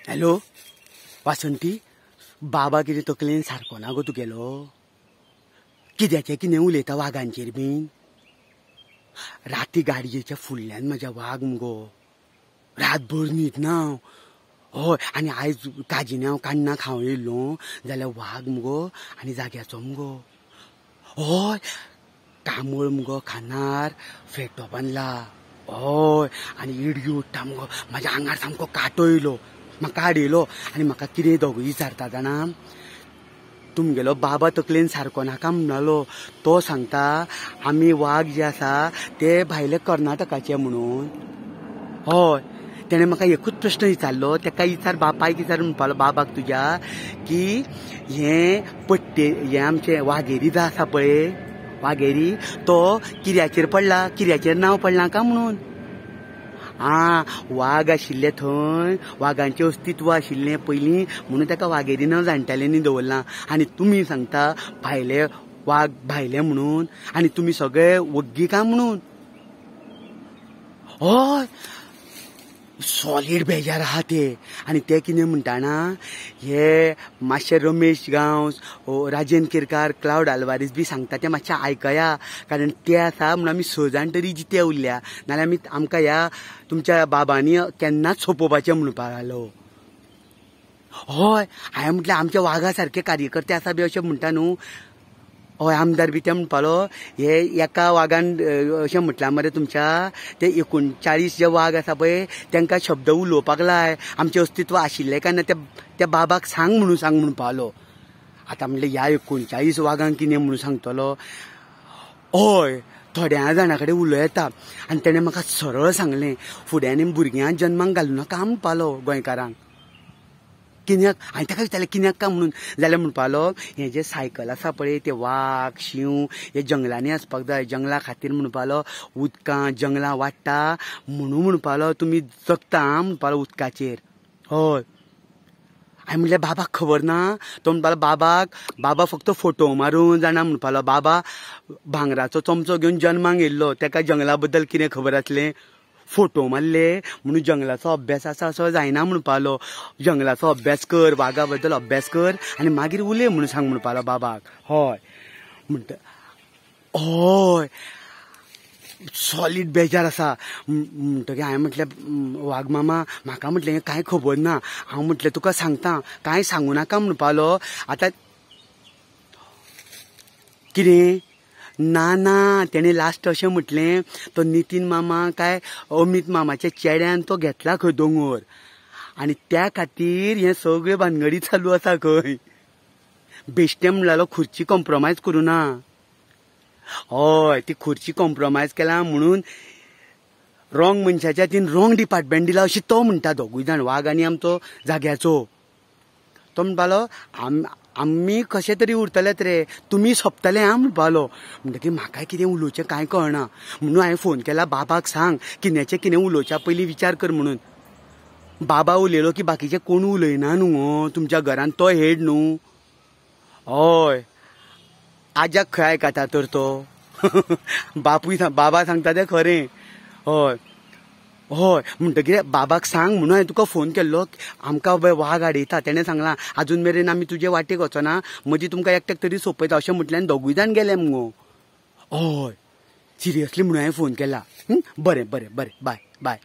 Hello Vasanti, बाबा कितें तकलेन सारको ना गो तुगेलो? कित्याचें कितें उलयता वागांचेर बीन? राती गाडयेच्या फुडल्यान म्हज्या वाग मुगो, रातभर न्हीद ना हांव. हय, आनी आयज काजीन हांव काण्णां खावंक येयल्लो जाल्यार वाग मुगो आनी जाग्याचो मुगो. हय, कांबळ मुगो खानार फेटो बांदला. हय, आनी इडगी उडटा मुगो, म्हाज्या आंगार सामको कांटो येयलो, म्हाका आडयलो. आनी म्हाका कितें दोगूय विचारता जाणा, तुमगेलो बाबा तकलेन सारको नाका म्हणलो, तो सांगता आमी वाग जे आसा ते भायले कर्नाटकाचे म्हणून. हय, तेणें म्हाका एकूच प्रश्न विचारलो, तेका विचार बापायक विचार म्हणपालो बाबाक तुज्या, की हें पट्टे हें आमचें वाघेरी जो आसा पळय, वाघेरी तो किऱ्याचेर पडला, किऱ्याचेर नांव पडलां का म्हणून. आं, वाग आशिल्ले थंय, वागांचें अस्तित्व आशिल्लें पयलीं म्हणून ताका वाघेरी नांव जाणटेल्यांनी दवरलां. आनी तुमी सांगता भायले वाग भायले म्हणून, आनी तुमी सगळे वग्गी का म्हणून. हय, सॉलीड बेजार आहा ते. आनी ते कितें म्हणटा ना, हे मातशे रमेश गांवस, राजेंद्र केरकार, क्लावड आल्वारीस बी सांगता ते मातशें आयकया, कारण ते आसा म्हणून आमी 6 जाण तरी जिते उरल्या, नाल्यार आमी आमकां ह्या तुमच्या बाबांनी केन्नाच सोंपोवपाचें म्हणपाक लागलो. हय, हांवें म्हटलें आमच्या वागा सारके कार्यकर्ते आसा बी अशें म्हणटा न्हू. हय, आमदार बी ते म्हणपालो हे एका वागान अशें म्हटलां मरे तुमच्या, ते 39 जे वाग आसा पळय तांकां शब्द उलोवपाक लाय, आमचें अस्तित्व आशिल्लें काय ना त्या बाबाक सांग म्हणून सांग म्हणपालो. आतां म्हणलें ह्या 39 वागांक कितें म्हणून सांगतलो. हय, थोड्या जाणां कडेन उलोवं येता. आनी तेणें म्हाका सरळ सांगलें, फुड्यान भुरग्यांक जन्माक घालूं नाका म्हणपालो गोंयकारांक. कित्याक? हांवें ताका विचारलें कित्याक काय म्हणून, जाल्यार म्हणपालो हें जें सायकल आसा पळय ते वाग शींव हे जंगलांनी आसपाक जाय, जंगला खातीर म्हणपालो उदकां जंगलां वाडटा म्हणून म्हणपालो तुमी जगता म्हणपालो उदकाचेर. हय, हांवें म्हणलें बाबाक खबर ना? तो म्हणपालो बाबाक, बाबा फक्त फोटो मारून जाणा म्हणपालो, बाबा भांगराचो चमचो घेवन जन्माक येयल्लो, ताका जंगला बद्दल कितें खबर आसलें? फोटो मारले म्हणून जंगलाचो अभ्यास आसा असो जायना म्हणपालो, जंगलाचो अभ्यास कर, वागा बद्दल अभ्यास कर आनी मागीर उलय म्हणून सांग म्हणपालो बाबाक. हय म्हणटा, हय सॉलीड बेजार आसा. म्हणटकीर हांवें म्हटलें वाग मामा म्हाका म्हटलें हें कांय खबर ना, हांव म्हटलें तुका सांगता, कांय सांगू नाका म्हणपालो. आतां कितें ना ना, तेणें लास्ट अशें म्हटलें, तो नितीन मामा काय अमीत मामाच्या चेड्यान तो घेतला खंय दोंगर, आनी त्या खातीर हें सगळें भानगडी चालू आसा खंय. बेश्टें म्हणलो खुर्ची कॉम्प्रोमायज करूं ना. हय, ती खुर्ची कॉम्प्रोमायज केला म्हणून रॉंग मनशाच्या तीन रॉंग डिपार्टमेंट दिला अशें तो म्हणटा. दोगूय जाण वाग आनी आमचो जाग्याचो. तो म्हणपालो आमी कशें तरी उरतलेत रे, तुमी सोंपतले आं म्हणपालो. म्हणटकीर म्हाका कितें उलोवचें कांय कळना, म्हणून हांवें फोन केला बाबाक सांग कित्याचें कितें उलोवच्या पयलीं विचार कर म्हणून. बाबा उलयलो की बाकीचे कोण उलयना न्हू तुमच्या घरान, तो हेड न्हू. हय, आज्याक खंय आयकता तर तो. बापूय बाबा सांगता तें खरें. हय हय, म्हणटकीर बाबाक सांग म्हणून हांवें तुका फोन केल्लो, आमकां वाग आडयता, तेणें सांगलां आजून मेरेन आमी तुजे वाटेक वचना, मदीं तुमकां एकट्याक तरी सोंपयता अशें म्हटलें आनी दोगूय जाण गेले मुगो. हय सिरियसली म्हणून हांवें फोन केला. बरें बरें बरें, बाय बाय.